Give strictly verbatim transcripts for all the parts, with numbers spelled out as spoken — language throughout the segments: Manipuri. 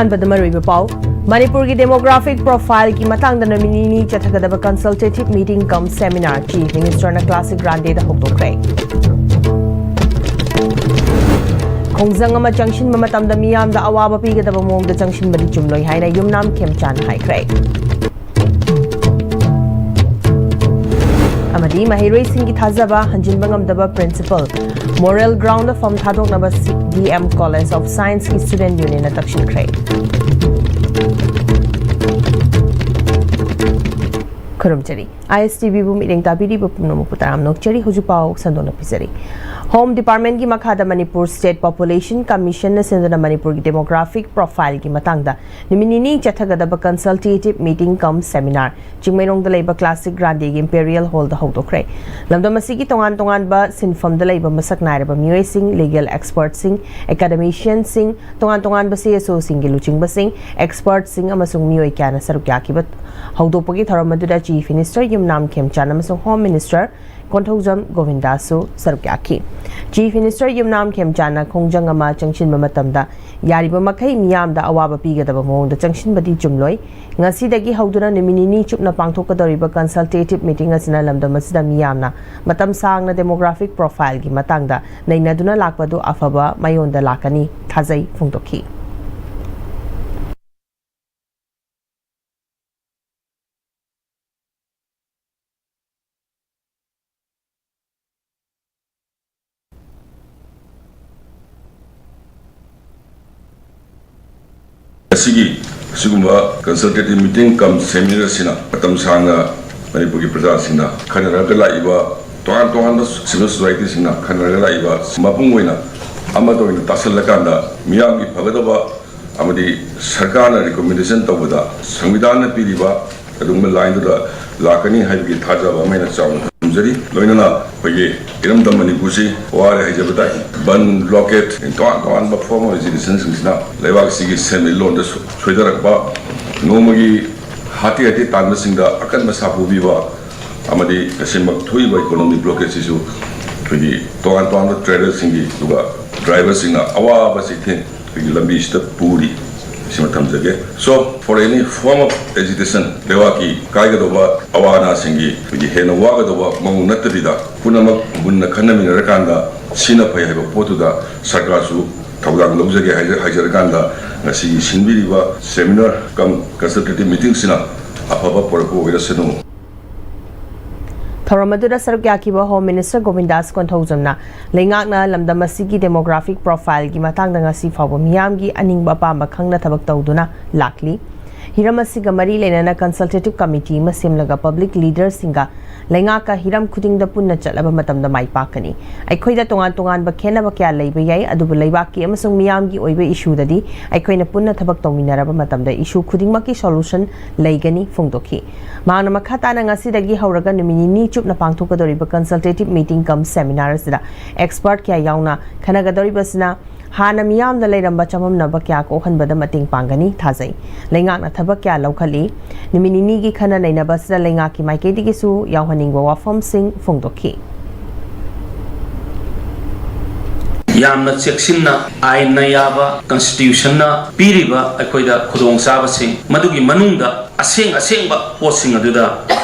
ꯑꯍꯥꯟꯕꯗ ꯃꯔꯨꯑꯣꯏꯕ ꯄꯥꯎ꯫ ꯃꯅꯤꯄꯨꯔꯒꯤ demographic profile ꯒꯤ ꯃꯇꯥꯡꯗ ꯅꯨꯃꯤꯠ ꯅꯤꯅꯤ ꯆꯠꯊꯒꯗꯕ consultative meeting cum seminar Chief Minister ꯅ classic Grande ꯗ ꯍꯧꯗꯣꯛꯈ꯭ꯔꯦ꯫ ꯈꯣꯡꯖꯪ ꯑꯃ ꯆꯪꯁꯤꯟꯕ ꯃꯇꯝꯗ ꯃꯤꯌꯥꯝꯗ ꯑꯋꯥꯕ ꯄꯤꯒꯗꯕ ꯃꯑꯣꯡꯗ ꯆꯪꯁꯤꯟꯕꯗꯤ ꯆꯨꯝꯂꯣꯏ ꯍꯥꯏꯅ ꯌꯨꯝꯅꯥꯝ ꯈꯦꯝꯆꯥꯟ ꯍꯥꯏꯈ꯭ꯔꯦ꯫ ꯑꯃꯗꯤ ꯃꯍꯩꯔꯣꯏꯁꯤꯡꯒꯤ ꯊꯥꯖꯕ ꯍꯟꯖꯤꯟꯕ ꯉꯝꯗꯕ principal, moral ground ꯗ ꯐꯝ ꯊꯥꯗꯣꯛꯅꯕ ꯁꯤ-, D M College of Science ꯀꯤ student union ꯅ ꯇꯛꯁꯤꯟꯈ꯭ꯔꯦ꯫ ꯈꯨꯔꯨꯝꯖꯔꯤ꯫ I S T V ꯕꯨ ꯃꯤꯠꯌꯦꯡ ꯇꯥꯕꯤꯔꯤꯕ ꯄꯨꯝꯅꯃꯛꯄꯨ ꯇꯔꯥꯝꯅ ꯑꯣꯛꯆꯔꯤ꯫ ꯍꯧꯖꯤꯛ ꯄꯥꯎ ꯁꯟꯗꯣꯛꯅ ꯄꯤꯖꯔꯤ꯫ Home Department ꯀꯤ ꯃꯈꯥꯗ Manipur State Population Commission ꯅ ꯁꯤꯟꯗꯨꯅ ꯃꯅꯤꯄꯨꯔꯒꯤ demographic profile ꯒꯤ ꯃꯇꯥꯡꯗ ꯅꯨꯃꯤꯠ ꯅꯤꯅꯤ ꯆꯠꯊꯒꯗꯕ consultative meeting cum seminar ꯆꯤꯡꯃꯩꯔꯣꯡꯗ ꯂꯩꯕ classic Grande ꯒꯤ Imperial Hall ꯗ ꯍꯧꯗꯣꯛꯈ꯭ꯔꯦ꯫ ꯂꯝꯗꯝ ꯑꯁꯤꯒꯤ ꯇꯣꯉꯥꯟ ꯇꯣꯉꯥꯟꯕ ꯁꯤꯟꯐꯝꯗ ꯂꯩꯕ ꯃꯁꯛ ꯅꯥꯏꯔꯕ ꯃꯤꯑꯣꯏꯁꯤꯡ, legal expert ꯁꯤꯡ, academician ꯁꯤꯡ, ꯇꯣꯉꯥꯟ ꯇꯣꯉꯥꯟꯕ C S O ꯁꯤꯡꯒꯤ ꯂꯨꯆꯤꯡꯕꯁꯤꯡ, expert ꯁꯤꯡ ꯑꯃꯁꯨꯡ ꯃꯤꯑꯣꯏ ꯀꯌꯥꯅ ꯁꯔꯨꯛ ꯌꯥꯈꯤꯕ ꯍꯧꯗꯣꯛꯄꯒꯤ ꯊꯧꯔꯝ ꯑꯗꯨꯗ Chief Minister ꯌꯨꯝꯅꯥꯝ ꯈꯦꯝꯆꯥꯟ ꯑꯃꯁꯨꯡ Home Minister ꯀꯣꯟꯊꯧꯖꯝ ꯒꯣꯕꯤꯟꯗꯥꯁꯨ ꯁꯔꯨꯛ ꯌꯥꯈꯤ꯫ Chief Minister ꯌꯨꯝꯅꯥꯝ ꯈꯦꯝꯆꯥꯟꯅ ꯈꯣꯡꯖꯪ ꯑꯃ ꯆꯪꯁꯤꯟꯕ ꯃꯇꯝꯗ ꯌꯥꯔꯤꯕ ꯃꯈꯩ ꯃꯤꯌꯥꯝꯗ ꯑꯋꯥꯕ ꯄꯤꯒꯗꯕ ꯃꯑꯣꯡꯗ ꯆꯪꯁꯤꯟꯕꯗꯤ ꯆꯨꯝꯂꯣꯏ꯫ ꯉꯁꯤꯗꯒꯤ ꯍꯧꯗꯨꯅ ꯅꯨꯃꯤꯠ ꯅꯤꯅꯤ ꯆꯨꯞꯅ ꯄꯥꯡꯊꯣꯛꯀꯗꯧꯔꯤꯕ consultative meeting ꯑꯁꯤꯅ ꯂꯝꯗꯝ ꯑꯁꯤꯗ ꯃꯤꯌꯥꯝꯅ ꯃꯇꯝ ꯁꯥꯡꯅ demographic profile ꯒꯤ ꯃꯇꯥꯡꯗ ꯅꯩꯅꯗꯨꯅ ꯂꯥꯛꯄꯗꯨ ꯑꯐꯕ ꯃꯥꯏꯑꯣꯟꯗ ꯂꯥꯛꯀꯅꯤ ꯊꯥꯖꯩ ꯐꯣꯡꯗꯣꯛꯈꯤ꯫ ꯑꯁꯤꯒꯤ ꯑꯁꯤꯒꯨꯝꯕ consultative meeting cum seminar ꯑꯁꯤꯅ ꯃꯇꯝ ꯁꯥꯡꯅ ꯃꯅꯤꯄꯨꯔꯒꯤ ꯄ꯭ꯔꯖꯥꯁꯤꯡꯅ ꯈꯟꯅꯔꯒ ꯂꯥꯛꯏꯕ, ꯇꯣꯉꯥꯟ ꯇꯣꯉꯥꯟꯕ civil society ꯁꯤꯡꯅ ꯈꯟꯅꯔꯒ ꯂꯥꯛꯏꯕ ꯃꯄꯨꯡ ꯑꯣꯏꯅ ꯑꯃꯠꯇ ꯑꯣꯏꯅ ꯇꯥꯁꯜꯂꯀꯥꯟꯗ ꯃꯤꯌꯥꯝꯒꯤ ꯐꯒꯗꯕ ꯑꯃꯗꯤ ꯁꯔꯀꯥꯔꯅ recommendation ꯇꯧꯕꯗ ꯁꯪꯕꯤꯙꯥꯟꯅ ꯄꯤꯔꯤꯕ ꯑꯗꯨꯒꯨꯝꯕ line ꯗꯨꯗ ꯂꯥꯛꯀꯅꯤ ꯍꯥꯏꯕꯒꯤ ꯊꯥꯖꯕ ꯑꯃ ꯑꯩꯅ ꯆꯥꯎꯅ ꯊꯝꯖꯔꯤ꯫ ꯂꯣꯏꯅꯅ ꯑꯩꯈꯣꯏꯒꯤ ꯏꯔꯝꯗꯝ ꯃꯅꯤꯄꯨꯔꯁꯤ ꯋꯥꯔꯦ ꯍꯥꯏꯖꯕ ꯇꯥꯏ꯫ ꯕꯟ, blockade, ꯇꯣꯉꯥꯟ ꯇꯣꯉꯥꯟꯕ form of agitation ꯁꯤꯡꯁꯤꯅ ꯂꯩꯕꯥꯛ ꯑꯁꯤꯒꯤ ꯁꯦꯟꯃꯤꯠꯂꯣꯟꯗ ꯁꯣꯏ-, ꯁꯣꯏꯊꯔꯛꯄ, ꯅꯣꯡꯃꯒꯤ ꯍꯥꯇꯦ ꯍꯥꯇꯦ ꯇꯥꯟꯕꯁꯤꯡꯗ ꯑꯀꯟꯕ ꯁꯥꯐꯨ ꯄꯤꯕ ꯑꯃꯗꯤ ꯇꯁꯦꯡꯃꯛ ꯊꯣꯛꯏꯕ economic blockade ꯁꯤꯁꯨ ꯑꯩꯈꯣꯏꯒꯤ ꯇꯣꯉꯥꯟ ꯇꯣꯉꯥꯟꯕ trader ꯁꯤꯡꯒꯤ, ꯑꯗꯨꯒ driver ꯁꯤꯡꯅ ꯑꯋꯥꯕ ꯆꯩꯊꯦꯡ ꯑꯩꯈꯣꯏꯒꯤ ꯂꯝꯕꯤꯁꯤꯗ ꯄꯨꯔꯤ꯫ ꯁꯤꯃ ꯊꯝꯖꯒꯦ꯫ So, for any form of agitation, ꯂꯩꯕꯥꯛꯀꯤ ꯀꯥꯏꯒꯗꯧꯕ ꯑꯋꯥ ꯑꯅꯥꯁꯤꯡꯒꯤ ꯑꯩꯈꯣꯏꯒꯤ ꯍꯦꯟꯅ ꯋꯥꯒꯗꯧꯕ ꯃꯑꯣꯡ ꯅꯠꯇꯕꯤꯗ, ꯄꯨꯝꯅꯃꯛ ꯃꯨꯟꯅ ꯈꯟꯅꯃꯤꯟꯅꯔꯀꯥꯟꯗ ꯁꯤꯅ ꯐꯩ ꯍꯥꯏꯕ ꯄꯣꯠꯇꯨꯗ ꯁꯔꯀꯥꯔꯁꯨ ꯊꯧꯗꯥꯡ ꯂꯧꯖꯒꯦ ꯍꯥꯏꯖ-, ꯍꯥꯏꯖꯔꯀꯥꯟꯗ, ꯉꯁꯤꯒꯤ ꯁꯤꯟꯕꯤꯔꯤꯕ seminar cum consultative meeting ꯁꯤꯅ ꯑꯐꯕ ꯄꯨꯔꯛꯄ ꯑꯣꯏꯔꯁꯅꯨ꯫ ꯊꯧꯔꯝ ꯑꯗꯨꯗ ꯁꯔꯨꯛ ꯌꯥꯈꯤꯕ Home Minister ꯒꯣꯕꯤꯟꯗꯥꯁ ꯀꯣꯟꯊꯧꯖꯝꯅ ꯂꯩꯉꯥꯛꯅ ꯂꯝꯗꯝ ꯑꯁꯤꯒꯤ demographic profile ꯒꯤ ꯃꯇꯥꯡꯗ ꯉꯁꯤ ꯐꯥꯎꯕ ꯃꯤꯌꯥꯝꯒꯤ ꯑꯅꯤꯡꯕ ꯑꯄꯥꯝꯕ ꯈꯪꯅ ꯊꯕꯛ ꯇꯧꯗꯨꯅ ꯂꯥꯛꯂꯤ꯫ ꯍꯤꯔꯝ ꯑꯁꯤꯒ ꯃꯔꯤ ꯂꯩꯅꯅ consultative committee ꯑꯃ ꯁꯦꯝꯂꯒ public leader ꯁꯤꯡꯒ ꯂꯩꯉꯥꯛꯀ ꯍꯤꯔꯝ ꯈꯨꯗꯤꯡꯗ ꯄꯨꯟꯅ ꯆꯠꯂꯕ ꯃꯇꯝꯗ ꯃꯥꯏ ꯄꯥꯛꯀꯅꯤ꯫ ꯑꯩꯈꯣꯏꯗ ꯇꯣꯉꯥꯟ ꯇꯣꯉꯥꯟꯕ ꯈꯦꯠꯅꯕ ꯀꯌꯥ ꯂꯩꯕ ꯌꯥꯏ, ꯑꯗꯨꯕꯨ ꯂꯩꯕꯥꯛꯀꯤ ꯑꯃꯁꯨꯡ ꯃꯤꯌꯥꯝꯒꯤ ꯑꯣꯏꯕ issue ꯗꯗꯤ ꯑꯩꯈꯣꯏꯅ ꯄꯨꯟꯅ ꯊꯕꯛ ꯇꯧꯃꯤꯟꯅꯔꯕ ꯃꯇꯝꯗ issue ꯈꯨꯗꯤꯡꯃꯛꯀꯤ solution ꯂꯩꯒꯅꯤ ꯐꯣꯡꯗꯣꯛꯈꯤ꯫ ꯃꯍꯥꯛꯅ ꯃꯈꯥ ꯇꯥꯅ ꯉꯁꯤꯗꯒꯤ ꯍꯧꯔꯒ ꯅꯨꯃꯤꯠ ꯅꯤꯅꯤ ꯆꯨꯞꯅ ꯄꯥꯡꯊꯣꯛꯀꯗꯧꯔꯤꯕ consultative meeting cum seminar ꯑꯁꯤꯗ expert ꯀꯌꯥ ꯌꯥꯎꯅ ꯈꯟꯅꯒꯗꯧꯔꯤꯕꯁꯤꯅ ꯍꯥꯟꯅ ꯃꯤꯌꯥꯝꯗ ꯂꯩꯔꯝꯕ ꯆꯃꯝꯅꯕ ꯀꯌꯥ ꯀꯣꯛꯍꯟꯕꯗ ꯃꯇꯦꯡ ꯄꯥꯡꯒꯅꯤ ꯊꯥꯖꯩ꯫ ꯂꯩꯉꯥꯛꯅ ꯊꯕꯛ ꯀꯌꯥ ꯂꯧꯈꯠꯂꯤ꯫ ꯅꯨꯃꯤꯠ ꯅꯤꯅꯤꯒꯤ ꯈꯟꯅ ꯅꯩꯅꯕ ꯑꯁꯤꯗ ꯂꯩꯉꯥꯛꯀꯤ ꯃꯥꯏꯀꯩꯗꯒꯤꯁꯨ ꯌꯥꯎꯍꯟꯅꯤꯡꯕ ꯋꯥꯐꯝꯁꯤꯡ ꯐꯣꯡꯗꯣꯛꯈꯤ꯫ ꯌꯥꯝꯅ ꯆꯦꯛꯁꯤꯟꯅ ꯑꯥꯏꯟꯅ ꯌꯥꯕ, constitution ꯅ ꯄꯤꯔꯤꯕ ꯑꯩꯈꯣꯏꯗ ꯈꯨꯗꯣꯡꯆꯥꯕꯁꯤꯡ, ꯃꯗꯨꯒꯤ ꯃꯅꯨꯡꯗ ꯑꯁꯦꯡ ꯑꯁꯦꯡꯕ ꯄꯣꯠꯁꯤꯡ ꯑꯗꯨꯗ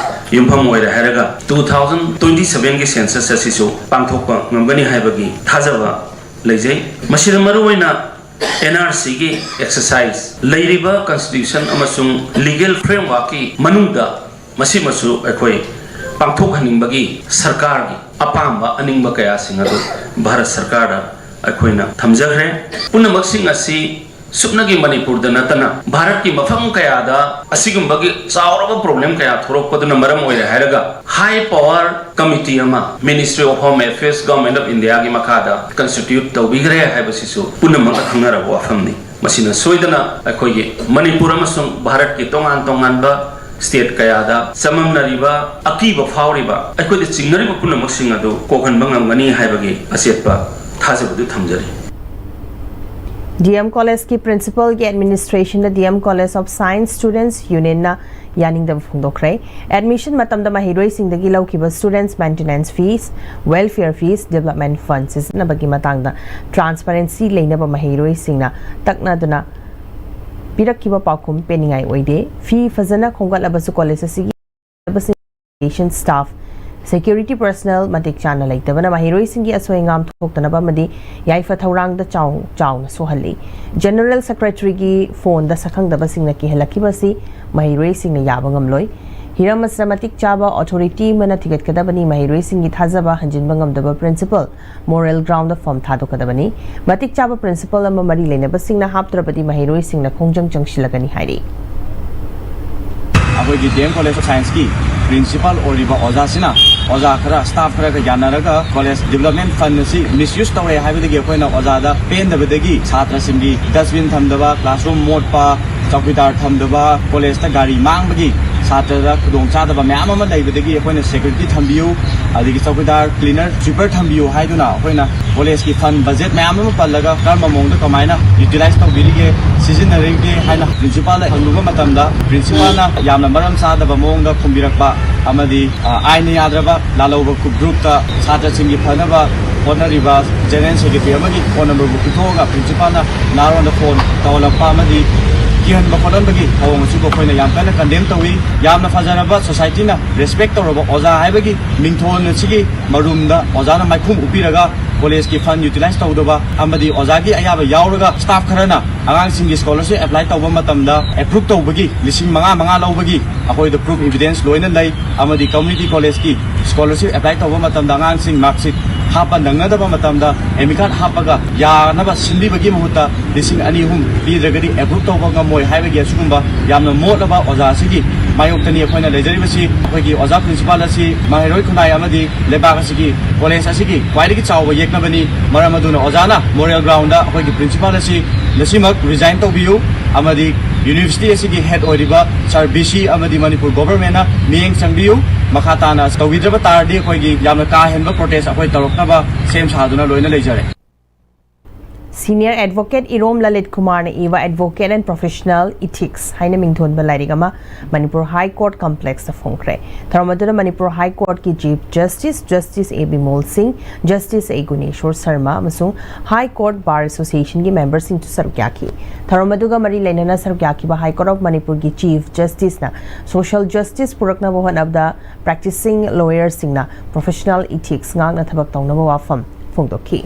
ꯌꯨꯝꯐꯝ ꯑꯣꯏꯔꯦ ꯍꯥꯏꯔꯒ two thousand twenty seven ꯒꯤ census ꯑꯁꯤꯁꯨ ꯄꯥꯡꯊꯣꯛꯄ ꯉꯝꯒꯅꯤ ꯍꯥꯏꯕꯒꯤ ꯊꯥꯖꯕ ꯂꯩꯖꯩ꯫ ꯃꯁꯤꯗ ꯃꯔꯨꯑꯣꯏꯅ N R C ꯒꯤ exercise, ꯂꯩꯔꯤꯕ constitution ꯑꯃꯁꯨꯡ legal framework ꯀꯤ ꯃꯅꯨꯡꯗ ꯃꯁꯤꯃꯁꯨ ꯑꯩꯈꯣꯏ ꯄꯥꯡꯊꯣꯛꯍꯟꯅꯤꯡꯕꯒꯤ ꯁꯔꯀꯥꯔꯒꯤ ꯑꯄꯥꯝꯕ ꯑꯅꯤꯡꯕ ꯀꯌꯥꯁꯤꯡ ꯑꯗꯨ ꯚꯥꯔꯠ ꯁꯔꯀꯥꯔꯗ ꯑꯩꯈꯣꯏꯅ ꯊꯝꯖꯈ꯭ꯔꯦ꯫ ꯄꯨꯝꯅꯃꯛꯁꯤꯡ ꯑꯁꯤ ꯁꯨꯞꯅꯒꯤ ꯃꯅꯤꯄꯨꯔꯗ ꯅꯠꯇꯅ ꯚꯥꯔꯠꯀꯤ ꯃꯐꯝ ꯀꯌꯥꯗ ꯑꯁꯤꯒꯨꯝꯕꯒꯤ ꯆꯥꯎꯔꯕ problem ꯀꯌꯥ ꯊꯣꯔꯛꯄꯗꯨꯅ ꯃꯔꯝ ꯑꯣꯏꯔꯦ ꯍꯥꯏꯔꯒ high power committee ꯑꯃ Ministry of Home Affairs, Government of India ꯒꯤ ꯃꯈꯥꯗ constitute ꯇꯧꯕꯤꯈ꯭ꯔꯦ ꯍꯥꯏꯕꯁꯤꯁꯨ ꯄꯨꯝꯅꯃꯛꯅ ꯈꯪꯅꯔꯕ ꯋꯥꯐꯝꯅꯤ꯫ ꯃꯁꯤꯅ ꯁꯣꯏꯗꯅ ꯑꯩꯈꯣꯏꯒꯤ ꯃꯅꯤꯄꯨꯔ ꯑꯃꯁꯨꯡ ꯚꯥꯔꯠꯀꯤ ꯇꯣꯉꯥꯟ ꯇꯣꯉꯥꯟꯕ state ꯀꯌꯥꯗ ꯆꯃꯝꯅꯔꯤꯕ, ꯑꯀꯤꯕ ꯐꯥꯎꯔꯤꯕ, ꯑꯩꯈꯣꯏꯗ ꯆꯤꯡꯅꯔꯤꯕ ꯄꯨꯝꯅꯃꯛꯁꯤꯡ ꯑꯗꯨ ꯀꯣꯛꯍꯟꯕ ꯉꯝꯒꯅꯤ ꯍꯥꯏꯕꯒꯤ ꯑꯆꯦꯠꯄ ꯊꯥꯖꯕꯗꯨ ꯊꯝꯖꯔꯤ꯫ D M College ꯀꯤ principal ꯒꯤ administration the D M College of Science Students Union ꯅ ꯌꯥꯅꯤꯡꯗꯕ ꯐꯣꯡꯗꯣꯛꯈ꯭ꯔꯦ꯫ Admission ꯃꯇꯝꯗ ꯃꯍꯩꯔꯣꯏꯁꯤꯡꯗꯒꯤ ꯂꯧꯈꯤꯕ students maintenance fees, welfare fees, development fund ꯁꯤꯖꯤꯟꯅꯕꯒꯤ ꯃꯇꯥꯡꯗ transparency ꯂꯩꯅꯕ ꯃꯍꯩꯔꯣꯏꯁꯤꯡꯅ ꯇꯛꯅꯗꯨꯅ ꯄꯤꯔꯛꯈꯤꯕ ꯄꯥꯎꯈꯨꯝ ꯄꯦꯟꯅꯤꯡꯉꯥꯏ ꯑꯣꯏꯗꯦ꯫ ꯐꯤ ꯐꯖꯅ ꯈꯣꯝꯒꯠꯂꯕꯁꯨ ꯀꯣꯂꯦꯖ ꯑꯁꯤꯒꯤ staff, security personnel ꯃꯇꯤꯛ ꯆꯥꯅ ꯂꯩꯇꯕꯅ ꯃꯍꯩꯔꯣꯏꯁꯤꯡꯒꯤ ꯑꯁꯣꯏ ꯑꯉꯥꯝ ꯊꯣꯛꯇꯅꯕ ꯑꯃꯗꯤ ꯌꯥꯏꯐ ꯊꯧꯔꯥꯡꯗ ꯆꯥꯎ-, ꯆꯥꯎꯅ ꯁꯣꯛꯍꯜꯂꯤ꯫ General Secretaryꯒꯤ phoneꯗ ꯁꯛꯈꯪꯗꯕꯁꯤꯡꯅ ꯀꯤꯍꯜꯂꯛꯈꯤꯕ ꯑꯁꯤ ꯃꯍꯩꯔꯣꯏꯁꯤꯡꯅ ꯌꯥꯕ ꯉꯝꯂꯣꯏ꯫ ꯍꯤꯔꯝ ꯑꯁꯤꯗ ꯃꯇꯤꯛ ꯆꯥꯕ authority ꯑꯃꯅ ꯊꯤꯒꯠꯀꯗꯕꯅꯤ꯫ ꯃꯍꯩꯔꯣꯏꯁꯤꯡꯒꯤ ꯊꯥꯖꯕ ꯍꯟꯖꯤꯟꯕ ꯉꯝꯗꯕ principal moral groundꯗ form ꯊꯥꯗꯣꯛꯀꯗꯕꯅꯤ꯫ ꯃꯇꯤꯛ ꯆꯥꯕ principal ꯑꯃ ꯃꯔꯤ ꯂꯩꯅꯕꯁꯤꯡꯅ ꯍꯥꯞꯇ꯭ꯔꯕꯗꯤ ꯃꯍꯩꯔꯣꯏꯁꯤꯡꯅ ꯈꯣꯡꯖꯪ ꯆꯪꯁꯤꯜꯂꯒꯅꯤ ꯍꯥꯏꯔꯤ꯫ ꯑꯩꯈꯣꯏꯒꯤ D M College of Scienceꯀꯤ principal ꯑꯣꯏꯔꯤꯕ ꯑꯣꯖꯥꯁꯤꯅ ꯑꯣꯖꯥ ꯈꯔ, staff ꯈꯔꯒ ꯌꯥꯅꯔꯒ college development fund ꯑꯁꯤ misuse ꯇꯧꯔꯦ ꯍꯥꯏꯕꯗꯒꯤ ꯑꯩꯈꯣꯏꯅ ꯑꯣꯖꯥꯗ ꯄꯦꯟꯗꯕꯗꯒꯤ ꯁꯥꯇ꯭ꯔꯁꯤꯡꯒꯤ dustbin ꯊꯝꯗꯕ, classroom ꯃꯣꯠꯄ, ꯆꯧꯀꯤꯗꯥꯔ ꯊꯝꯗꯕ, collegeꯇ ꯒꯥꯔꯤ ꯃꯥꯡꯕꯒꯤ ꯁꯥꯇ꯭ꯔꯗ ꯈꯨꯗꯣꯡꯆꯥꯗꯕ ꯃꯌꯥꯝ ꯑꯃ ꯂꯩꯕꯗꯒꯤ ꯑꯩꯈꯣꯏꯅ security ꯊꯝꯕꯤꯌꯨ, ꯑꯗꯒꯤ ꯆꯧꯀꯤꯗꯥꯔ, cleaner, sweeper ꯊꯝꯕꯤꯌꯨ ꯍꯥꯏꯗꯨꯅ ꯑꯩꯈꯣꯏꯅ collegeꯀꯤ fund budget ꯃꯌꯥꯝ ꯑꯃ ꯄꯜꯂꯒ ꯀꯔꯝꯕ ꯃꯑꯣꯡꯗ ꯀꯃꯥꯏꯅ utilize ꯇꯧꯕꯤꯔꯤꯒꯦ, ꯁꯤꯖꯤꯟꯅꯔꯤꯒꯦ ꯍꯥꯏꯅ principalꯗ ꯍꯪꯂꯨꯕ ꯃꯇꯝꯗ principalꯅ ꯌꯥꯝꯅ ꯃꯔꯝ ꯆꯥꯗꯕ ꯃꯑꯣꯡꯗ ꯈꯨꯝꯕꯤꯔꯛꯄ ꯑꯃꯗꯤ, ꯑ, ꯑꯥꯏꯟꯅ ꯌꯥꯗ꯭ꯔꯕ ꯂꯥꯜꯍꯧꯕ groupꯇ ꯁꯥꯇ꯭ꯔꯁꯤꯡꯒꯤ ꯐꯅꯕ ꯍꯣꯠꯅꯔꯤꯕ general secretary ꯑꯃꯒꯤ phone numberꯕꯨ ꯄꯤꯊꯣꯛꯑꯒ principalꯅ ꯅꯍꯥꯔꯣꯟꯗ phone ꯇꯧꯍꯜꯂꯛꯄ ꯑꯃꯗꯤ ꯀꯤꯍꯟꯕ ꯈꯣꯠꯍꯟꯕꯒꯤ ꯊꯧꯑꯣꯡ ꯑꯁꯤꯕꯨ ꯑꯩꯈꯣꯏꯅ ꯌꯥꯝ ꯀꯟꯅ condemn ꯇꯧꯏ꯫ ꯌꯥꯝꯅ ꯐꯖꯔꯕ societyꯅ respect ꯇꯧꯔꯕ ꯑꯣꯖꯥ ꯍꯥꯏꯕꯒꯤ ꯃꯤꯡꯊꯣꯟ ꯑꯁꯤꯒꯤ ꯃꯔꯨꯝꯗ ꯑꯣꯖꯥꯅ ꯃꯥꯏꯈꯨꯝ ꯎꯞꯄꯤꯔꯒ collegeꯀꯤ fund utilize ꯇꯧꯗꯕ ꯑꯃꯗꯤ ꯑꯣꯖꯥꯒꯤ ꯑꯌꯥꯕ ꯌꯥꯎꯔꯒ staff ꯈꯔꯅ ꯑꯉꯥꯡꯁꯤꯡꯒꯤ scholarship apply ꯇꯧꯕ ꯃꯇꯝꯗ approve ꯇꯧꯕꯒꯤ ꯂꯤꯁꯤꯡ ꯃꯉꯥ ꯃꯉꯥ ꯂꯧꯕꯒꯤ ꯑꯩꯈꯣꯏꯗ proof evidence ꯂꯣꯏꯅ ꯂꯩ꯫ ꯑꯃꯗꯤ community collegeꯀꯤ scholarship apply ꯇꯧꯕ ꯃꯇꯝꯗ ꯑꯉꯥꯡꯁꯤꯡ mark sheet ꯍꯥꯞꯄ ꯅꯪꯅꯗꯕ ꯃꯇꯝꯗ admit card ꯍꯥꯞꯄꯒ ꯌꯥꯅꯕ ꯁꯤꯟꯕꯤꯕꯒꯤ ꯃꯍꯨꯠꯇ ꯂꯤꯁꯤꯡ ꯑꯅꯤ ꯑꯍꯨꯝ ꯄꯤꯗ꯭ꯔꯒꯗꯤ approve ꯇꯧꯕ ꯉꯝꯃꯣꯏ ꯍꯥꯏꯕꯒꯤ ꯑꯁꯤꯒꯨꯝꯕ ꯌꯥꯝꯅ ꯃꯣꯠꯂꯕ ꯑꯣꯖꯥ ꯑꯁꯤꯒꯤ ꯃꯥꯌꯣꯛꯇꯅꯤ ꯑꯩꯈꯣꯏꯅ ꯂꯩꯖꯔꯤꯕꯁꯤ꯫ ꯑꯩꯈꯣꯏꯒꯤ ꯑꯣꯖꯥ principal ꯑꯁꯤ ꯃꯍꯩꯔꯣꯏ ꯈꯨꯟꯅꯥꯏ ꯑꯃꯗꯤ ꯂꯩꯕꯥꯛ ꯑꯁꯤꯒꯤ college ꯑꯁꯤꯒꯤ ꯈ꯭ꯋꯥꯏꯗꯒꯤ ꯆꯥꯎꯕ ꯌꯦꯛꯅꯕꯅꯤ꯫ ꯃꯔꯝ ꯑꯗꯨꯅ ꯑꯣꯖꯥꯅ moral groundꯗ ꯑꯩꯈꯣꯏꯒꯤ principal ꯑꯁꯤ ꯉꯁꯤꯃꯛ resign ꯇꯧꯕꯤꯌꯨ ꯑꯃꯗꯤ university ꯑꯁꯤꯒꯤ head ꯑꯣꯏꯔꯤꯕ sir B C ꯑꯃꯗꯤ ꯃꯅꯤꯄꯨꯔ governmentꯅ ꯃꯤꯠꯌꯦꯡ ꯆꯪꯕꯤꯌꯨ꯫ ꯃꯈꯥ ꯇꯥꯅ ꯇꯧꯕꯤꯗ꯭ꯔꯕ ꯇꯥꯔꯗꯤ ꯑꯩꯈꯣꯏꯒꯤ ꯌꯥꯝꯅ ꯀꯥ ꯍꯦꯟꯕ protest ꯑꯩꯈꯣꯏ ꯇꯧꯔꯛꯅꯕ ꯁꯦꯝ ꯁꯥꯗꯨꯅ ꯂꯣꯏꯅ ꯂꯩꯖꯔꯦ꯫ Senior Advocate ꯏꯔꯣꯝ ꯂꯂꯤꯠ ꯀꯨꯃꯥꯔꯅ ꯏꯕ Advocate and Professional Ethics ꯍꯥꯏꯅ ꯃꯤꯡꯊꯣꯟꯕ ꯂꯥꯏꯔꯤꯛ ꯑꯃ ꯃꯅꯤꯄꯨꯔ ꯍꯥꯏ ꯀꯣꯔꯠ ꯀꯝꯄ꯭ꯂꯦꯛꯁꯇ ꯐꯣꯡꯈ꯭ꯔꯦ꯫ ꯊꯧꯔꯝ ꯑꯗꯨꯗ ꯃꯅꯤꯄꯨꯔ ꯍꯥꯏ ꯀꯣꯔꯠꯀꯤ ꯆꯤꯐ ꯖꯁꯇꯤꯁ, ꯖꯁꯇꯤꯁ ꯑꯦ ꯕꯤꯃꯣꯜ ꯁꯤꯡ, ꯖꯁꯇꯤꯁ ꯑꯦ ꯒꯨꯅꯦꯁꯣꯔ ꯁꯔꯃ ꯑꯃꯁꯨꯡ ꯍꯥꯏ ꯀꯣꯔꯠ ꯕꯥꯔ ꯑꯦꯁꯣꯁꯤꯌꯦꯁꯟꯒꯤ ꯃꯦꯝꯕꯔꯁꯤꯡꯁꯨ ꯁꯔꯨꯛ ꯌꯥꯈꯤ꯫ ꯊꯧꯔꯝ ꯑꯗꯨꯒ ꯃꯔꯤ ꯂꯩꯅꯅ ꯁꯔꯨꯛ ꯌꯥꯈꯤꯕ ꯍꯥꯏ ꯀꯣꯔꯠ ꯑꯣꯐ ꯃꯅꯤꯄꯨꯔꯒꯤ ꯆꯤꯐ ꯖꯁꯇꯤꯁꯅ ꯁꯣꯁꯤꯌꯦꯜ ꯖꯁꯇꯤꯁ ꯄꯨꯔꯛꯅꯕ ꯍꯣꯠꯅꯕꯗ ꯄ꯭ꯔꯦꯛꯇꯤꯁꯤꯡ ꯂꯣꯌꯔꯁꯤꯡꯅ ꯄ꯭ꯔꯣꯐꯦꯁꯅꯦꯜ ꯏꯊꯤꯛꯁ ꯉꯥꯛꯅ ꯊꯕꯛ ꯇꯧꯅꯕ ꯋꯥꯐꯝ ꯐꯣꯡꯗꯣꯛꯈꯤ꯫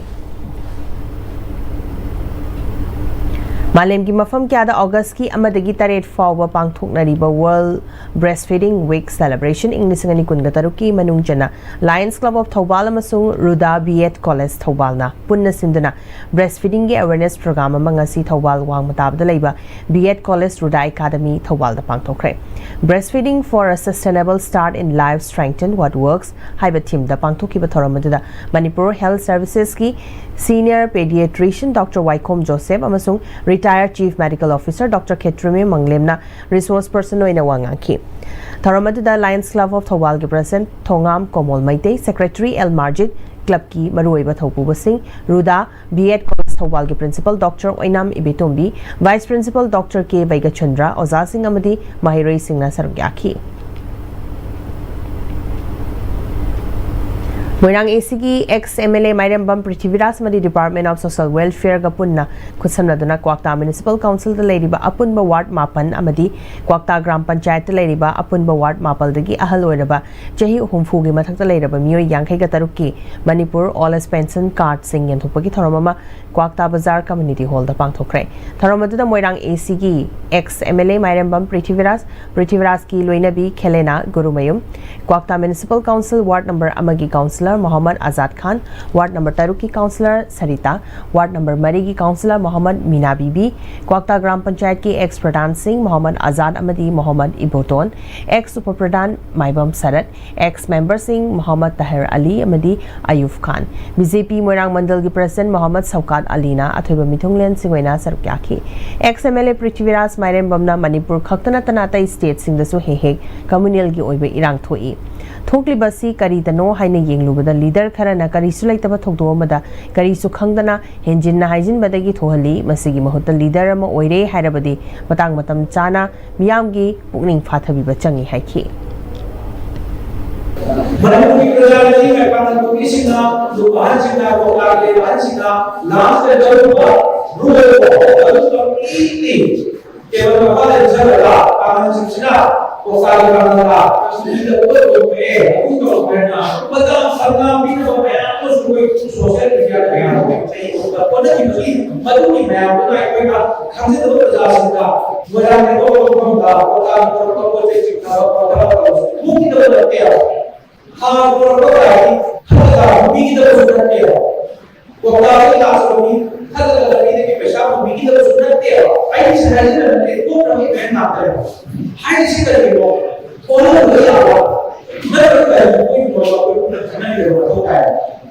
ꯃꯥꯂꯦꯝꯒꯤ ꯃꯐꯝ ꯀꯌꯥꯗ ꯑꯣꯒꯁꯀꯤ ꯑꯃꯗꯒꯤ ꯇꯔꯦꯠ ꯐꯥꯎꯕ ꯄꯥꯡꯊꯣꯛꯅꯔꯤꯕ World Breastfeeding Week Celebration ꯏꯪ ꯂꯤꯁꯤꯡ ꯑꯅꯤ ꯀꯨꯟꯒ ꯇꯔꯨꯛꯀꯤ ꯃꯅꯨꯡ ꯆꯟꯅ Lions Club of ꯊꯧꯕꯥꯜ ꯑꯃꯁꯨꯡ ꯔꯨꯗꯥ ꯕꯤ ꯑꯦꯗ ꯀꯣꯂꯦꯖ ꯊꯧꯕꯥꯜꯅ ꯄꯨꯟꯅ ꯁꯤꯟꯗꯨꯅ ꯕ꯭ꯔꯦꯁꯐꯤꯗꯤꯡꯒꯤ ꯑꯦꯋꯦꯔꯅꯦꯁ ꯄ꯭ꯔꯣꯒ꯭ꯔꯥꯝ ꯑꯃ ꯉꯁꯤ ꯊꯧꯕꯥꯜ ꯋꯥꯡꯃ ꯇꯥꯕꯗ ꯂꯩꯕ ꯕꯤ ꯑꯦꯗ ꯀꯣꯂꯦꯖ ꯔꯨꯗꯥ ꯑꯦꯀꯥꯗꯃꯤ ꯊꯧꯕꯥꯜꯗ ꯄꯥꯡꯊꯣꯛꯈ꯭ꯔꯦ꯫ Breastfeeding for a Sustainable Start in Life, Strengthen What Works ꯍꯥꯏꯕ ꯊꯤꯝꯗ ꯄꯥꯡꯊꯣꯛꯈꯤꯕ ꯊꯧꯔꯝ ꯑꯗꯨꯗ ꯃꯅꯤꯄꯨꯔ ꯍꯦꯜꯊ ꯁꯔꯚꯤꯁꯦꯁꯀꯤ senior paediatrician doctor Waikhom Joseph ꯑꯃꯁꯨꯡ retire chief medical officer doctor Khetrimayum ꯃꯪꯂꯦꯝꯅ ꯔꯤꯁꯣꯔꯁ ꯄꯔꯁꯟ ꯑꯣꯏꯅ ꯋꯥ ꯉꯥꯡꯈꯤ꯫ ꯊꯧꯔꯝ ꯑꯗꯨꯗ ꯂꯥꯌꯟꯁ ꯀ꯭ꯂꯕ ꯑꯣꯐ ꯊꯧꯕꯥꯜꯒꯤ president Thongam Komol Meitei, secretary L Marjit, ꯀ꯭ꯂꯕꯀꯤ ꯃꯔꯨꯑꯣꯏꯕ ꯊꯧꯄꯨꯕꯁꯤꯡ, ꯔꯨꯗꯥ ꯕꯤ ꯑꯦꯗ ꯀꯣꯂꯦꯖ ꯊꯧꯕꯥꯜꯒꯤ principal doctor Oinam Ibetombi, vice principal doctor K Beigachandra, ꯑꯣꯖꯥꯁꯤꯡ ꯑꯃꯗꯤ ꯃꯍꯩꯔꯣꯏꯁꯤꯡꯅ ꯁꯔꯨꯛ ꯌꯥꯈꯤ꯫ ꯃꯣꯏꯔꯥꯡ ꯑꯦꯁꯤꯒꯤ ex M L A Mairembam Prithibiraj ꯑꯃꯗꯤ ꯗꯤꯄꯥꯔꯠꯃꯦꯟ ꯑꯣꯐ ꯁꯣꯁꯤꯌꯦꯜ ꯋꯦꯜꯐꯤꯌꯔꯒ ꯄꯨꯟꯅ ꯈꯨꯠꯁꯝꯅꯗꯨꯅ ꯀ꯭ꯋꯥꯛꯇꯥ ꯃ꯭ꯌꯨꯅꯤꯁꯤꯄꯥꯜ ꯀꯥꯎꯟꯁꯤꯜꯗ ꯂꯩꯔꯤꯕ ꯑꯄꯨꯟꯕ ꯋꯥꯔꯗ ꯃꯥꯄꯟ ꯑꯃꯗꯤ ꯀ꯭ꯋꯥꯛꯇꯥ ꯒ꯭ꯔꯥꯝ ꯄꯟꯆꯥꯌꯠꯇ ꯂꯩꯔꯤꯕ ꯑꯄꯨꯟꯕ ꯋꯥꯔꯗ ꯃꯥꯄꯜꯗꯒꯤ ꯑꯍꯜ ꯑꯣꯏꯔꯕ ꯆꯍꯤ ꯍꯨꯝꯐꯨꯒꯤ ꯃꯊꯛꯇ ꯂꯩꯔꯕ ꯃꯤꯑꯣꯏ ꯌꯥꯡꯈꯩꯒ ꯇꯔꯨꯛꯀꯤ ꯃꯅꯤꯄꯨꯔ ꯑꯣꯜ ꯑꯦꯖ ꯄꯦꯟꯁꯟ ꯀꯥꯔꯗꯁꯤꯡ ꯌꯦꯟꯊꯣꯛꯄꯒꯤ ꯊꯧꯔꯝ ꯑꯃ ꯀ꯭ꯋꯥꯛꯇꯥ ꯕꯖꯥꯔ ꯀꯝꯃ꯭ꯌꯨꯅꯤꯇꯤ ꯍꯣꯜꯗ ꯄꯥꯡꯊꯣꯛꯈ꯭ꯔꯦ꯫ ꯊꯧꯔꯝ ꯑꯗꯨꯗ ꯃꯣꯏꯔꯥꯡ ꯑꯦꯁꯤꯒꯤ ex M L A Mairembam Prithviraj, ꯄ꯭ꯔꯤꯊꯤꯕꯤꯔꯥꯖꯀꯤ ꯂꯣꯏꯅꯕꯤ ꯈꯦꯂꯦꯅꯥ ꯒꯨꯔꯨꯃꯌꯨꯝ, ꯀ꯭ꯋꯥꯛꯇꯥ ꯃ꯭ꯌꯨꯅꯤꯁꯤꯄꯥꯜ ꯀꯥꯎꯟꯁꯤꯜ ꯋꯥꯔꯗ ꯅꯝꯕꯔ ꯑꯃꯒꯤ ꯀꯥꯎꯟꯁꯤꯂꯔ ꯃꯣꯍꯝꯃꯗ ꯑꯖꯥꯗ ꯈꯥꯟ, ꯋꯥꯔꯗ ꯅꯝꯕꯔ ꯇꯔꯨꯛꯀꯤ ꯀꯥꯎꯟꯁꯤꯂꯔ ꯁꯔꯤꯇꯥ, ꯋꯥꯔꯗ ꯅꯝꯕꯔ ꯃꯔꯤꯒꯤ ꯀꯥꯎꯟꯁꯤꯂꯔ ꯃꯣꯍꯝꯃꯗ ꯃꯤꯅꯥ ꯕꯤꯕꯤ, ꯀ꯭ꯋꯥꯛꯇꯥ ꯒ꯭ꯔꯥꯝ ꯄꯟꯆꯥꯌꯠꯀꯤ ꯑꯦꯛꯁ ꯄ꯭ꯔꯙꯥꯟꯁꯤꯡ ꯃꯣꯍꯝꯃꯗ ꯑꯖꯥꯗ ꯑꯃꯗꯤ ꯃꯣꯍꯝꯃꯗ ꯏꯕꯣꯇꯣꯟ, ꯑꯦꯛꯁ ꯎꯄ ꯄ꯭ꯔꯙꯥꯟ ꯃꯥꯏꯕꯝ ꯁꯔꯠ, ꯑꯦꯛꯁ ꯃꯦꯝꯕꯔꯁꯤꯡ ꯃꯣꯍꯝꯃꯗ ꯇꯍꯔ ꯑꯂꯤ ꯑꯃꯗꯤ Ayub Khan. B J P Moirang ꯃꯟꯗꯜꯒꯤ ꯄ꯭ꯔꯁꯤꯗꯦꯟꯠ ꯃꯣꯍꯝꯃꯗ ꯁꯧꯀꯥꯠ ꯑꯂꯤꯅ ꯑꯊꯣꯏꯕ ꯃꯤꯊꯨꯡꯂꯦꯟꯁꯤꯡ ꯑꯣꯏꯅ ꯁꯔꯨꯛ ꯌꯥꯈꯤ꯫ Ex M L A Prithibiraj ꯃꯥꯏꯔꯦꯝꯕꯝꯅ ꯃꯅꯤꯄꯨꯔ ꯈꯛꯇ ꯅꯠꯇꯅ ꯑꯇꯩ ꯁ꯭ꯇꯦꯠꯁꯤꯡꯗꯁꯨ ꯍꯦꯛ ꯍꯦꯛ ꯀꯝꯃ꯭ꯌꯨꯅꯦꯜꯒꯤ ꯑꯣꯏꯕ ꯏꯔꯥꯡ ꯊꯣꯛꯏ꯫ ꯊꯣꯛꯂꯤꯕ ꯑꯁꯤ ꯀꯔꯤꯗꯅꯣ ꯍꯥꯏꯅ ꯌꯦꯡꯂꯨꯕꯗ ꯂꯤꯗꯔ ꯈꯔꯅ ꯀꯔꯤꯁꯨ ꯂꯩꯇꯕ ꯊꯧꯗꯣꯛ ꯑꯃꯗ ꯀꯔꯤꯁꯨ ꯈꯪꯗꯅ ꯍꯦꯟꯖꯤꯟꯅ ꯍꯥꯏꯖꯤꯟꯕꯗꯒꯤ ꯊꯣꯛꯍꯜꯂꯤ꯫ ꯃꯁꯤꯒꯤ ꯃꯍꯨꯠꯇ ꯂꯤꯗꯔ ꯑꯃ ꯑꯣꯏꯔꯦ ꯍꯥꯏꯔꯕꯗꯤ ꯃꯇꯥꯡ ꯃꯇꯝ ꯆꯥꯅ ꯃꯤꯌꯥꯝꯒꯤ ꯄꯨꯛꯅꯤꯡ ꯐꯥꯊꯕꯤꯕ ꯆꯪꯏ ꯍꯥꯏꯈꯤ꯫ ꯃꯅꯤꯄꯨꯔꯒꯤ ꯄ꯭ꯔꯖꯥꯅ ꯅꯤꯡꯉꯥꯏ ꯄꯥꯡꯒꯟꯕ ꯃꯤꯁꯤꯡꯅ, ꯅꯨꯄꯥ ꯑꯍꯟꯁꯤꯡꯅ, ꯀꯣꯛꯇꯥꯛꯂꯤꯕ ꯑꯍꯟꯁꯤꯡꯅ ꯂꯥꯁꯇ ꯂꯧꯔꯨꯕ ꯔꯨꯜ ꯑꯗꯨ ꯀꯝꯄ꯭ꯂꯤꯠꯂꯤ ꯇꯦꯕꯜ ꯃꯈꯥꯗ ꯏꯟꯁꯤꯜꯂꯒ ꯄꯥꯡꯒꯜꯁꯤꯡꯁꯤꯅ ꯀꯣꯛꯇꯥꯛꯂꯤꯕ ꯄꯥꯡꯒꯜꯗ ꯃꯤꯗ ꯄꯨꯂꯞ ꯇꯧꯊꯣꯛꯑꯦ꯫ ꯑꯗꯨ ꯇꯧꯔꯛꯄꯅ ꯃꯇꯝ ꯁꯪꯅ ꯃꯤꯅ ꯃꯌꯥꯝ ꯑꯃꯁꯨ ꯑꯩꯈꯣꯏ ꯁꯣꯁꯤꯌꯦꯜ ꯃꯤꯗꯤꯌꯥꯗ ꯃꯌꯥꯝ ꯑꯃ ꯍꯣꯠꯅꯈꯤꯕꯒꯤ ꯃꯗꯨꯒꯤ ꯃꯌꯥꯝꯗꯨꯅ ꯑꯩꯈꯣꯏꯅ ꯈꯪꯖꯗꯕ ꯄ꯭ꯔꯖꯥꯁꯤꯡꯗ ꯃꯣꯏꯔꯥꯡꯒꯤ ꯊꯣꯛꯄ ꯃꯐꯝꯗ ꯄꯣꯠ ꯆꯩ ꯆꯤꯡꯅꯕ ꯈꯣꯠꯇꯅ ꯇꯧꯕꯁꯦ ꯊꯣꯛꯈꯤꯗꯕ ꯅꯠꯇꯦꯕ꯫ ꯍꯥꯟꯅ ꯄꯨꯔꯛꯄ ꯒꯥꯔꯤ ꯈꯜꯂꯒ ꯍꯨꯟꯕꯤꯒꯗꯕꯁꯨ ꯅꯠꯇꯦꯕ꯫ ꯀꯣꯛꯇꯥꯗꯒꯤ ꯂꯥꯛꯄ ꯃꯤ ꯈꯜꯂꯒ ꯂꯝꯕꯤꯗꯒꯤ ꯄꯩꯁꯥ ꯍꯨꯟꯕꯤꯒꯗꯕꯁꯨ ꯅꯠꯇꯦꯕ꯫ ꯑꯩꯁꯦ ꯍꯥꯏꯖꯤꯟꯅꯕ ꯅꯠꯇꯦ, ꯊꯣꯛꯅꯕꯒꯤ ꯃꯌꯥꯝ ꯂꯥꯛꯄꯅꯦꯕ꯫ ꯍꯥꯏꯔꯤꯁꯤ ꯀꯔꯤꯒꯤꯅꯣ? ꯑꯣꯟꯍꯟꯕ ꯌꯥꯕ, ꯅꯠꯇ꯭ꯔꯒ ꯀꯔꯤ ꯑꯣꯏꯅ ꯑꯩꯈꯣꯏ ꯄꯨꯟꯅ ꯈꯟꯅꯒꯗꯕ ꯃꯊꯧ ꯇꯥꯏ꯫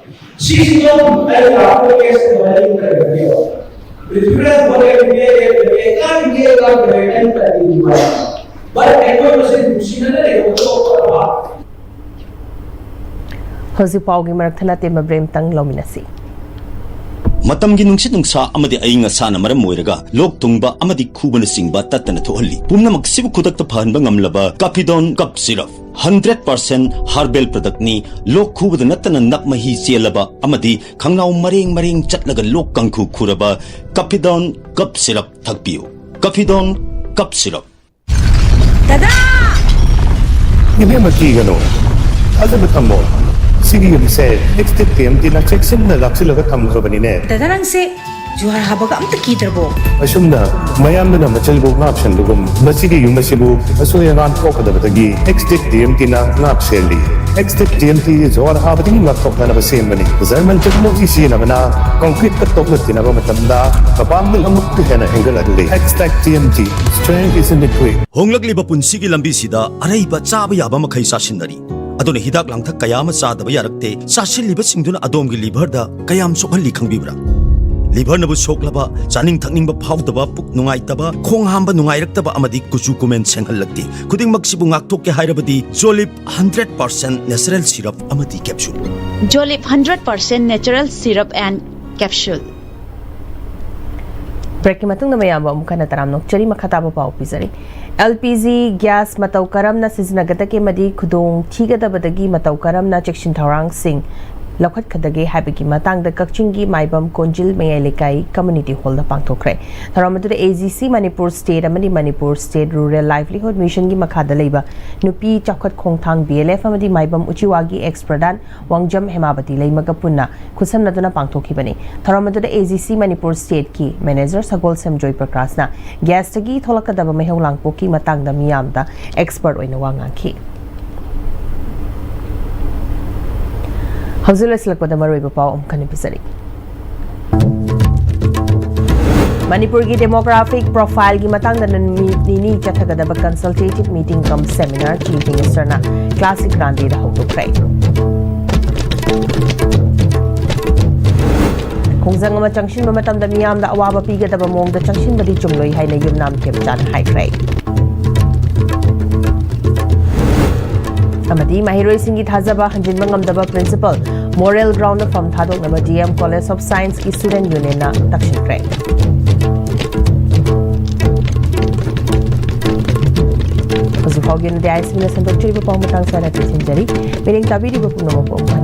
ꯁꯤꯁꯤꯗ ꯑꯩ ꯂꯥꯛꯄ ꯀꯦꯁ ꯑꯃ ꯂꯩꯕꯅꯦꯕ꯫ ꯄ꯭ꯔꯤꯊꯤꯕꯤꯔꯥꯖ ꯃꯣꯔꯦ ꯕꯤ ꯑꯦ, ꯕꯤ ꯑꯦ, ꯀꯥꯔꯤ ꯕꯤ ꯑꯦ, ꯀꯥꯔꯤ ꯕꯤ ꯑꯦ, ꯀꯥꯔꯤ ꯕꯤ ꯑꯦ꯫ But ꯑꯩꯈꯣꯏ ꯃꯁꯦꯟ ꯅꯨꯡꯁꯤꯅꯅ ꯂꯩꯕ ꯊꯣꯛꯄ ꯑꯃ꯫ ꯍꯧꯖꯤꯛ ꯄꯥꯎꯒꯤ ꯃꯔꯛ ꯊꯠꯅ ꯇꯦꯟꯕ ꯕ꯭ꯔꯦꯛ ꯑꯃꯇꯪ ꯂꯧꯃꯤꯟꯅꯁꯤ꯫ ꯃꯇꯝꯒꯤ ꯅꯨꯡꯁꯤꯠ ꯅꯨꯡꯁꯥ ꯑꯃꯗꯤ ꯑꯏꯪ ꯑꯁꯥꯅ ꯃꯔꯝ ꯑꯣꯏꯔꯒ ꯂꯣꯛ ꯊꯨꯡꯕ ꯑꯃꯗꯤ ꯈꯨꯕꯅꯆꯤꯡꯕ ꯇꯠꯇꯅ ꯊꯣꯛꯍꯜꯂꯤ꯫ ꯄꯨꯝꯅꯃꯛꯁꯤꯕꯨ ꯈꯨꯗꯛꯇ ꯐꯍꯟꯕ ꯉꯝꯂꯕ ꯀꯥꯐꯤꯗꯣꯟ ꯀꯞ ꯁꯤꯔꯞ, ꯍꯟꯗ꯭ꯔꯦꯠ ꯄꯥꯔꯁꯦꯟ ꯍꯥꯔꯕꯦꯜ ꯄ꯭ꯔꯗꯛꯅꯤ꯫ ꯂꯣꯛ ꯈꯨꯕꯗ ꯅꯠꯇꯅ ꯅꯞ ꯃꯍꯤ ꯆꯦꯜꯂꯕ ꯑꯃꯗꯤ ꯈꯪꯅꯥꯎ ꯃꯔꯦꯡ ꯃꯔꯦꯡ ꯆꯠꯂꯒ ꯂꯣꯛ ꯀꯥꯡꯈꯨ ꯈꯨꯔꯕ ꯀꯥꯐꯤꯗꯣꯟ ꯀꯞ ꯁꯤꯔꯞ ꯊꯛꯄꯤꯌꯨ꯫ ꯀꯥꯐꯤꯗꯣꯟ ꯀꯞ ꯁꯤꯔꯞ꯫ ꯗꯗꯥ! ꯏꯕꯦꯝꯃ, ꯀꯤꯒꯅꯨ, ꯊꯥꯖꯕ ꯊꯝꯃꯣ꯫ ꯁꯤꯒꯤ ꯌꯨꯝꯁꯦ ꯑꯦꯛꯁꯇꯦꯛ ꯇꯤ ꯑꯦꯝ ꯇꯤꯅ ꯆꯦꯛꯁꯤꯟꯅ ꯂꯥꯛꯁꯤꯜꯂꯒ ꯊꯝꯈ꯭ꯔꯕꯅꯤꯅꯦ꯫ ꯗꯗꯥ, ꯅꯪꯁꯦ ꯖꯨꯍꯥꯔ ꯍꯥꯕꯒ ꯑꯝꯇ ꯀꯤꯗ꯭ꯔꯕꯣ? ꯑꯁꯨꯝꯅ ꯃꯌꯥꯝꯗꯨꯅ ꯃꯆꯜꯕꯨ ꯉꯥꯛ ꯁꯦꯟꯕꯒꯨꯝ, ꯃꯁꯤꯒꯤ ꯌꯨꯝ ꯑꯁꯤꯕꯨ ꯑꯁꯣꯏ ꯑꯉꯥꯝ ꯊꯣꯛꯀꯗꯕꯗꯒꯤ ꯑꯦꯛꯁꯇꯦꯛ ꯇꯤ ꯑꯦꯝ ꯇꯤꯅ ꯉꯥꯛ ꯁꯦꯜꯂꯤ꯫ ꯑꯦꯛꯁꯇꯦꯛ ꯇꯤ ꯑꯦꯝ ꯇꯤ ꯖꯨꯍꯥꯔ ꯍꯥꯕꯗꯒꯤ ꯉꯥꯛꯊꯣꯛꯅꯅꯕ ꯁꯦꯝꯕꯅꯤ꯫ ꯖꯔꯃꯟ ꯇꯦꯛꯅꯣꯂꯣꯖꯤ ꯁꯤꯖꯤꯟꯅꯕꯅ ꯀꯪꯀ꯭ꯔꯤꯠꯀ ꯇꯣꯛꯅ ꯇꯤꯟꯅꯕ ꯃꯇꯝꯗ ꯃꯄꯥꯡꯒꯜ ꯑꯃꯨꯛꯀ ꯍꯦꯟꯅ ꯍꯦꯟꯒꯠꯍꯜꯂꯤ꯫ ꯑꯦꯛꯁꯇꯦꯛ T M T, strength is in the grip. ꯍꯣꯡꯂꯛꯂꯤꯕ ꯄꯨꯟꯁꯤꯒꯤ ꯂꯝꯕꯤꯁꯤꯗ ꯑꯔꯩꯕ ꯆꯥꯕ ꯌꯥꯕ ꯃꯈꯩ ꯆꯥꯁꯤꯟꯅꯔꯤ꯫ ꯑꯗꯨꯅ ꯍꯤꯗꯥꯛ ꯂꯥꯡꯊꯛ ꯀꯌꯥ ꯑꯃ ꯆꯥꯗꯕ ꯌꯥꯔꯛꯇꯦ꯫ ꯆꯥꯁꯤꯜꯂꯤꯕꯁꯤꯡꯗꯨꯅ ꯑꯗꯣꯝꯒꯤ ꯂꯤꯚꯔꯗ ꯀꯌꯥꯝ ꯁꯣꯛꯍꯜꯂꯤ ꯈꯪꯕꯤꯕ꯭ꯔꯥ? ꯂꯤꯚꯔꯅꯕꯨ ꯁꯣꯛꯂꯕ, ꯆꯥꯅꯤꯡ ꯊꯛꯅꯤꯡꯕ ꯐꯥꯎꯗꯕ, ꯄꯨꯛ ꯅꯨꯡꯉꯥꯏꯇꯕ, ꯈꯣꯡ ꯍꯥꯝꯕ ꯅꯨꯡꯉꯥꯏꯔꯛꯇꯕ ꯑꯃꯗꯤ ꯀꯨꯆꯨ ꯀꯨꯃꯦꯟ ꯁꯦꯡꯍꯜꯂꯛꯇꯦ꯫ ꯈꯨꯗꯤꯡꯃꯛꯁꯤꯕꯨ ꯉꯥꯛꯊꯣꯛꯀꯦ ꯍꯥꯏꯔꯕꯗꯤ ꯖꯣꯂꯤꯞ ꯍꯟꯗ꯭ꯔꯦꯠ ꯄꯥꯔꯁꯦꯟ ꯅꯦꯆꯔꯦꯜ ꯁꯤꯔꯞ ꯑꯃꯗꯤ capsule. Jolip hundred percent natural syrup and capsule. ꯕ꯭ꯔꯦꯛꯀꯤ ꯃꯇꯨꯡꯗ ꯃꯌꯥꯝꯕꯨ ꯑꯃꯨꯛ ꯍꯟꯅ ꯇꯔꯥꯝꯅ ꯑꯣꯛꯆꯔꯤ꯫ ꯃꯈꯥ ꯇꯥꯕ ꯄꯥꯎ ꯄꯤꯖꯔꯤ꯫ ꯑꯦꯜ ꯄꯤ ꯖꯤ ꯒ꯭ꯌꯥꯁ ꯃꯇꯧ ꯀꯔꯝꯅ ꯁꯤꯖꯤꯟꯅꯒꯗꯒꯦ ꯑꯃꯗꯤ ꯈꯨꯗꯣꯡ ꯊꯤꯒꯗꯕꯗꯒꯤ ꯃꯇꯧ ꯀꯔꯝꯅ ꯆꯦꯛꯁꯤꯟ ꯊꯧꯔꯥꯡꯁꯤꯡ ꯂꯧꯈꯠꯀꯗꯒꯦ ꯍꯥꯏꯕꯒꯤ ꯃꯇꯥꯡꯗ ꯀꯛꯆꯤꯡꯒꯤ ꯃꯥꯏꯕꯝ ꯀꯣꯟꯖꯤꯜ ꯃꯌꯥꯏ ꯂꯩꯀꯥꯏ ꯀꯝꯃ꯭ꯌꯨꯅꯤꯇꯤ ꯍꯣꯜꯗ ꯄꯥꯡꯊꯣꯛꯈ꯭ꯔꯦ꯫ ꯊꯧꯔꯝ ꯑꯗꯨꯗ A G C Manipur state ꯑꯃꯗꯤ ꯃꯅꯤꯄꯨꯔ ꯁ꯭ꯇꯦꯠ ꯔꯨꯔꯦꯜ ꯂꯥꯏꯚꯂꯤꯍꯨꯗ ꯃꯤꯁꯟꯒꯤ ꯃꯈꯥꯗ ꯂꯩꯕ ꯅꯨꯄꯤ ꯆꯥꯎꯈꯠ ꯈꯣꯡꯊꯥꯡ, ꯕꯤ ꯑꯦꯜ ꯑꯦꯐ, ꯑꯃꯗꯤ ꯃꯥꯏꯕꯝ ꯎꯆꯤꯋꯥꯒꯤ ꯑꯦꯛꯁ ꯄ꯭ꯔꯙꯥꯟ ꯋꯥꯡꯖꯝ ꯍꯦꯃꯥꯕꯇꯤ ꯂꯩꯃꯒ ꯄꯨꯟꯅ ꯈꯨꯠꯁꯝꯅꯗꯨꯅ ꯄꯥꯡꯊꯣꯛꯈꯤꯕꯅꯤ꯫ ꯊꯧꯔꯝ ꯑꯗꯨꯗ ꯑꯦ ꯖꯤ ꯁꯤ ꯃꯅꯤꯄꯨꯔ ꯁ꯭ꯇꯦꯠꯀꯤ ꯃꯦꯅꯦꯖꯔ ꯁꯒꯣꯜꯁꯦꯝ ꯖꯣꯏ ꯄ꯭ꯔꯀꯥꯁꯅ ꯒ꯭ꯌꯥꯁꯇꯒꯤ ꯊꯣꯛꯂꯛꯀꯗꯕ ꯃꯩꯍꯧ ꯂꯥꯡꯄꯣꯛꯀꯤ ꯃꯇꯥꯡꯗ ꯃꯤꯌꯥꯝꯗ ꯑꯦꯛꯁꯄꯔꯠ ꯑꯣꯏꯅ ꯋꯥ ꯉꯥꯡꯈꯤ꯫ ꯍꯧꯖꯤꯛ ꯂꯣꯏꯁꯤꯜꯂꯛꯄꯗ ꯃꯔꯨꯑꯣꯏꯕ ꯄꯥꯎ ꯑꯃꯨꯛ ꯍꯟꯅ ꯄꯤꯖꯔꯤ꯫ ꯃꯅꯤꯄꯨꯔꯒꯤ ꯗꯦꯃꯣꯒ꯭ꯔꯥꯐꯤꯛ ꯄ꯭ꯔꯣꯐꯥꯏꯜꯒꯤ ꯃꯇꯥꯡꯗ ꯅꯨꯃꯤꯠ ꯅꯤꯅꯤ ꯆꯠꯊꯒꯗꯕ ꯀꯟꯁꯜꯇꯦꯇꯤꯚ ꯃꯤꯇꯤꯡ ꯀꯝ ꯁꯦꯃꯤꯅꯥꯔ ꯆꯤꯐ ꯃꯤꯅꯤꯁꯇꯔꯅ ꯀ꯭ꯂꯥꯁꯤꯛ ꯒ꯭ꯔꯥꯟꯗꯦꯗ ꯍꯧꯗꯣꯛꯈ꯭ꯔꯦ꯫ ꯈꯣꯡꯖꯪ ꯑꯃ ꯆꯪꯁꯤꯟꯕ ꯃꯇꯝꯗ ꯃꯤꯌꯥꯝꯗ ꯑꯋꯥꯕ ꯄꯤꯒꯗꯕ ꯃꯑꯣꯡꯗ ꯆꯪꯁꯤꯟꯕꯗꯤ ꯆꯨꯝꯂꯣꯏ ꯍꯥꯏꯅ ꯌꯨꯝꯅꯥꯝ ꯈꯦꯝꯆꯥꯟ ꯍꯥꯏꯈ꯭ꯔꯦ꯫ ꯑꯃꯗꯤ ꯃꯍꯩꯔꯣꯏꯁꯤꯡꯒꯤ ꯊꯥꯖꯕ ꯍꯟꯖꯤꯟꯕ ꯉꯝꯗꯕ ꯄ꯭ꯔꯤꯟꯁꯤꯄꯜ, ꯃꯣꯔꯦꯜ ꯒ꯭ꯔꯥꯎꯟꯗ ꯐꯝ ꯊꯥꯗꯣꯛꯅꯕ ꯗꯤ ꯑꯦꯝ ꯀꯣꯂꯦꯖ ꯑꯣꯐ ꯁꯥꯏꯟꯁꯀꯤ ꯁ꯭ꯇꯨꯗꯦꯟꯠ ꯌꯨꯅꯤꯌꯟꯅ ꯇꯛꯁꯤꯟꯈ꯭ꯔꯦ꯫ ꯍꯧꯖꯤꯛ ꯐꯥꯎꯒꯤ ꯑꯣꯏꯅꯗꯤ ꯑꯥꯏ ꯑꯦꯁ ꯕꯤꯅ ꯁꯟꯗꯣꯛꯆꯔꯤꯕ ꯄꯥꯎ ꯃꯇꯥꯡ ꯁ꯭ꯋꯥꯏꯗ ꯂꯣꯏꯁꯤꯟꯖꯔꯤ꯫ ꯃꯤꯠꯌꯦꯡ ꯇꯥꯕꯤꯔꯤꯕ ꯄꯨꯝꯅꯃꯛꯄꯨ ꯑꯃꯨꯛ ꯍꯟꯅ